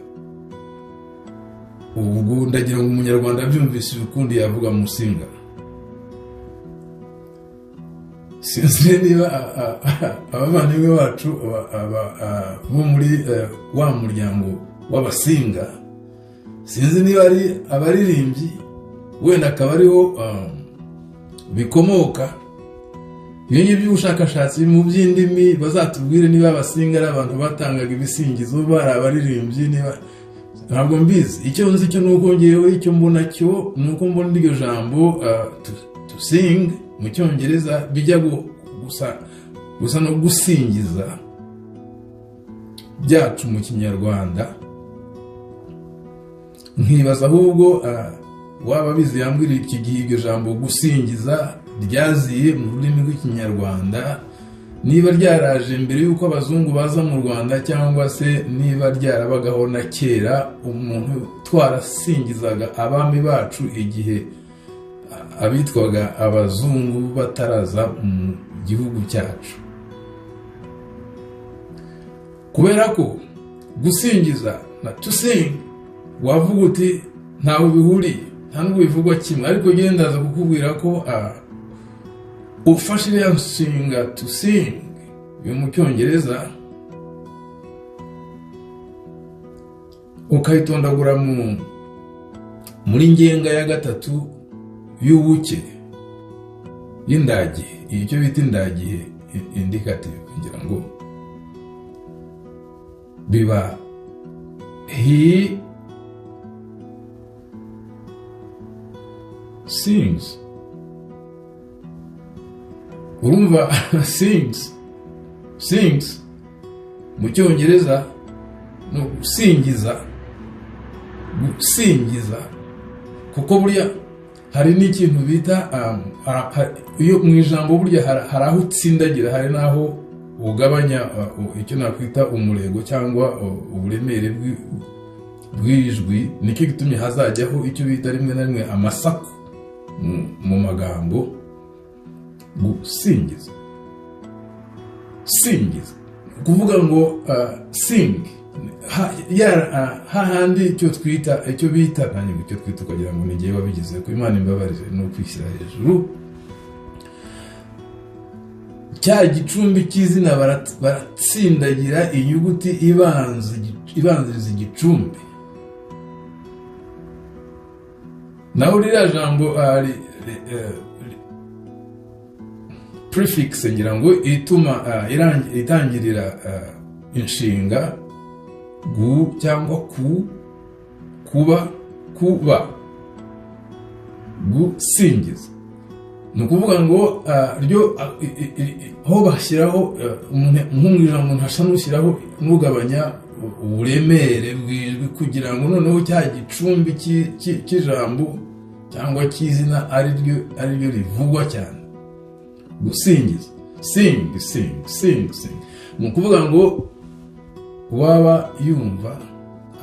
Ubwo ndagira ngo Umunyarwanda abyumvise ukundi yavuga Musinga. Sinzi niba abavandimwe bacu bo muri wa muryango w'Abasinga, sinzi niba ari abaririmbyi, wenda akaba ariho bikomoka. Ibyo ngibyo by'ubushakashatsi mu by'indimi bazatubwire niba Abasinga ari abantu batangaga ibisingizo, bari abaririmbyi, niba ntabwo mbizi. Icyo nzi cyo ni uko ngewe icyo mbona cyo ni uko mbona iryo jambo to sing mu Cyongereza bijya gusa no gusingiza byacu mu Kinyarwanda. Nkibaza ahubwo waba abizi yambwira iki gihe iryo jambo gusingiza ryaziye mu rurimi rw'Ikinyarwanda, niba ryaraje mbere y'uko abazungu baza mu Rwanda, cyangwa se niba ryarabagaho na kera, umuntu twarasingizaga abami bacu igihe abitwaga abazungu bataraza mu gihugu cyacu. Kubera ko gusingiza na to sing wavuga uti ntawe bihuriye, nta nubwo bivugwa kimwe, ariko ndaza kukubwira ko ufashe iriya nshinga to sing yo mu Cyongereza ukayitondagura muri ngenga ya gatatu y'ubuke y'indagihe, icyo bita indagihe, indicative, kugira ngo biba he sings. Urumva sings, sings mu Cyongereza ni ugusingiza, gusingiza, kuko burya hari n'ikintu bita iyo mu ijambo burya hari aho utsindagira, hari n'aho ugabanya icyo nakwita umurego cyangwa uburemere bw'ijwi. Nicyo gitumye hazajyaho icyo bita rimwe na rimwe amasaku mu magambo. Gusingiza, singiza, kuvuga ngo sing hahandi icyo twita, icyo bita, nanjye icyo twita ukagira ngo ni ngewe wabigize, ko Imana imbabarire no kwishyira hejuru. Cya gicumbi cy'izina baratsindagira inyuguti ibanziriza igicumbi. Naho ririya jambo prefix ngira ngo ituma itangirira inshinga gu cyangwa ku, kuba, kuba, gusingiza, ni ukuvuga ngo ryo aho bashyiraho nko mu ijambo umuntu asa n'ushyiraho n'ugabanya uburemere bw'ijwi kugira ngo noneho cya gicumbi cy'ijambo cyangwa cy'izina ariryo rivugwa cyane. Gusingiza, sing, sing, sing, sing, ni ukuvuga ngo waba yumva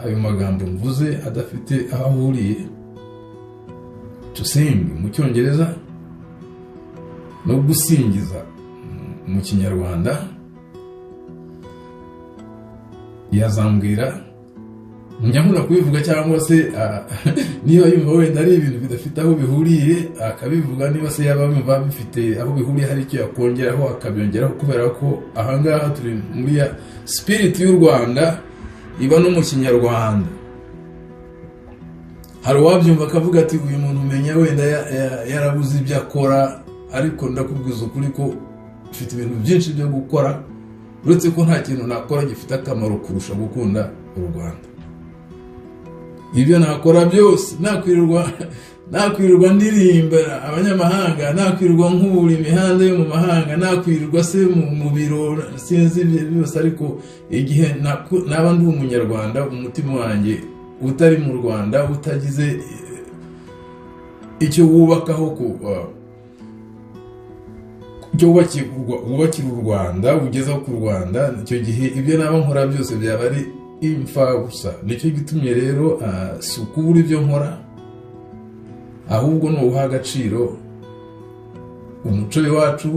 ayo magambo mvuze adafite aho ahuriye, to sing mu Cyongereza no gusingiza mu Kinyarwanda, yazambwira. Njya nkunda kubivuga, cyangwa se niba yumva wenda ari ibintu bidafite aho bihuriye akabivuga, niba se yaba yumva bifite aho bihuriye hari icyo yakongeraho akabyongeraho, kubera ko ahangaha turi muri ya spirit y'u Rwanda iba no mu Kinyarwanda. Hari uwabyumva akavuga ati uyu muntu umenya wenda yarabuze ibyo akora, ariko ndakubwiza ukuri ko mfite ibintu byinshi byo gukora, uretse ko nta kintu nakora gifite akamaro kurusha gukunda u Rwanda. Ibyo nakora byose, nakwirirwa ndirimba abanyamahanga, nakwirirwa nkubura imihanda yo mu mahanga, nakwirirwa se mu biro, sinzi byose, ariko igihe naba ndi Umunyarwanda, umutima wanjye utari mu Rwanda, utagize icyo wubakaho ku icyo wubakira u Rwanda, ugezaho ku Rwanda, icyo gihe ibyo naba nkora byose byaba ari imfabusa. Nicyo gitumye rero si ukubura ibyo nkora, ahubwo ni uguha agaciro Umuco wacu,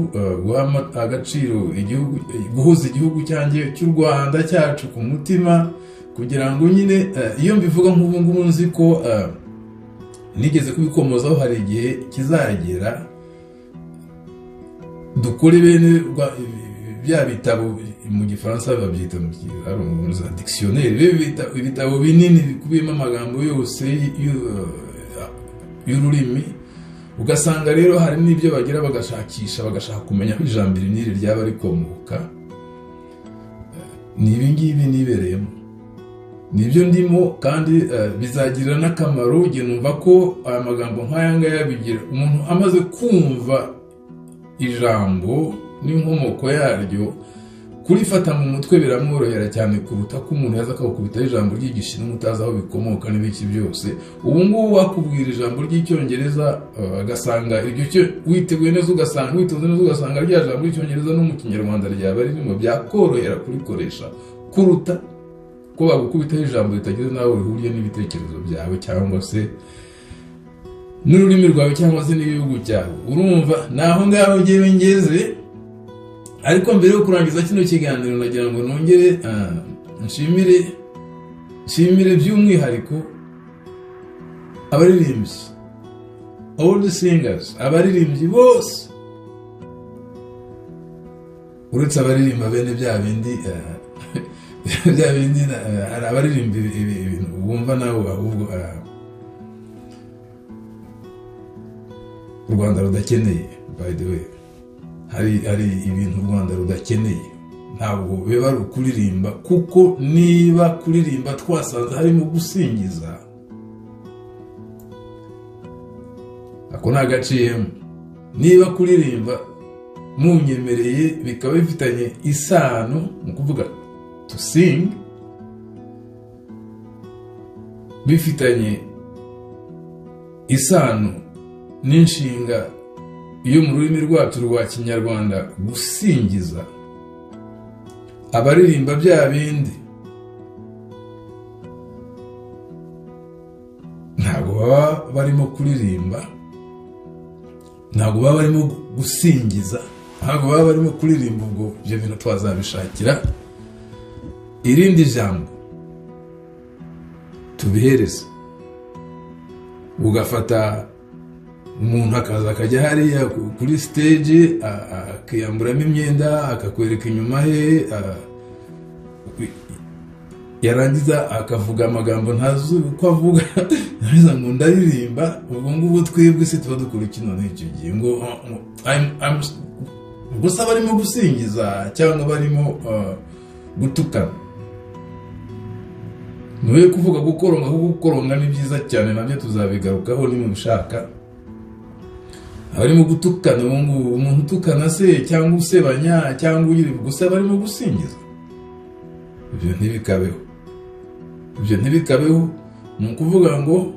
guha agaciro igihugu, guhuza igihugu cyanjye cy'u Rwanda cyacu ku mutima, kugira ngo nyine iyo mbivuga nk'ubu ngubu nzi ko nigeze kubikomozaho, hari igihe kizagera dukore bene bya bitabo, mu Gifaransa babyita mu za dictionnaire, ibitabo binini bikubiyemo amagambo yose y'ururimi. Ugasanga rero hari n'ibyo bagira bagashakisha, bagashaka kumenya aho ijambo iri n'iri ryaba rikomoka. Ni ibi ngibi nibereyemo, nibyo ndimo, kandi bizagirira n'akamaro. Igihe numva ko aya magambo nk'aya ngaya bigira umuntu amaze kumva ijambo n'inkomoko yaryo, kurifata mu mutwe biramworohera cyane kuruta ko umuntu yaza akawukubitaho ijambo ry'Igishinwa utazi aho bikomoka n'ibiki byose. Ubu ngubu wakubwira ijambo ry'Icyongereza, agasanga iryo cyo witeguye neza, ugasanga witonze neza, ugasanga rya jambo ry'Icyongereza no mu Kinyarwanda ryaba ririmo, byakorohera kurikoresha kuruta ko bagukubitaho ijambo ritagize nawe rihuriye n'ibitekerezo byawe cyangwa se n'ururimi rwawe cyangwa se n'igihugu cyawe. Urumva ni aho ngaho ngewe ngeze. Ariko mbere yo kurangiza kino kiganiro, nagira ngo nongere nshimire by'umwihariko abaririmbyi, all the singers, abaririmbyi bose, uretse abaririmba bene bya bindi. Hari abaririmba ibintu wumva nawe ahubwo u Rwanda rudakeneye. By the way, hari ibintu u Rwanda rudakeneye. Ntabwo biba ari ukuririmba, kuko niba kuririmba twasanze harimo gusingiza, ako ni agaciyemo. Niba kuririmba munyemereye bikaba bifitanye isano mu kuvuga to sing, bifitanye isano n'inshinga iyo mu rurimi rwacu rwa Kinyarwanda gusingiza, abaririmba bya bindi ntabwo baba barimo kuririmba, ntabwo baba barimo gusingiza, ntabwo baba barimo kuririmba. Ubwo ibyo bintu twazabishakira irindi jambo tubihereze. Ugafata umuntu akaza akajya hariya kuri stage, akiyamburamo imyenda, akakwereka inyuma he, yarangiza akavuga amagambo ntazi uko avuga, yarangiza ngo ndaririmba. Ubwo ngubwo twebwe se tuba dukora iki none icyo gihe? Ngo gusa barimo gusingiza cyangwa barimo gutukana? Ntuye kuvuga gukoronga, kuko gukoronga ni byiza cyane, nabyo tuzabigarukaho nimubishaka. Abarimo gutukana ubu ngubu, umuntu utukana se cyangwa usebanya cyangwa ugira, gusa barimo gusingiza? Ibyo ntibikabeho, ibyo ntibikabeho. Ni ukuvuga ngo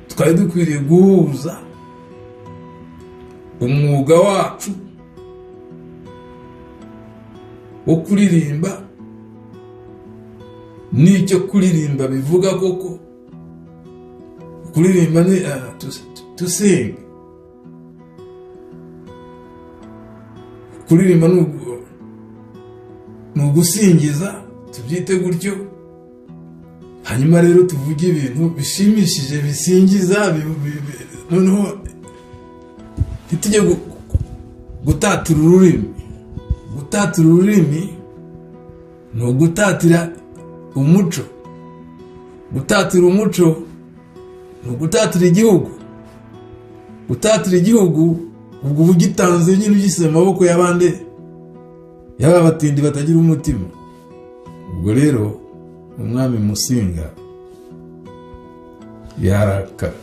twari dukwiriye guhuza umwuga wacu wo kuririmba n'icyo kuririmba bivuga koko. Kuririmba ni to sing, kuririmba ni ugusingiza, tubyite gutyo. Hanyuma rero tuvuge ibintu bishimishije, bisingiza, noneho ntitujye gutatira ururimi. Gutatira ururimi ni ugutatira umuco, gutatira umuco ni ugutatira igihugu, gutatira igihugu ubwo uba ugitanze nyine, ugishyize mu maboko y'abandi, y'aba batindi batagira umutima. Ubwo rero umwami Musinga yarakara.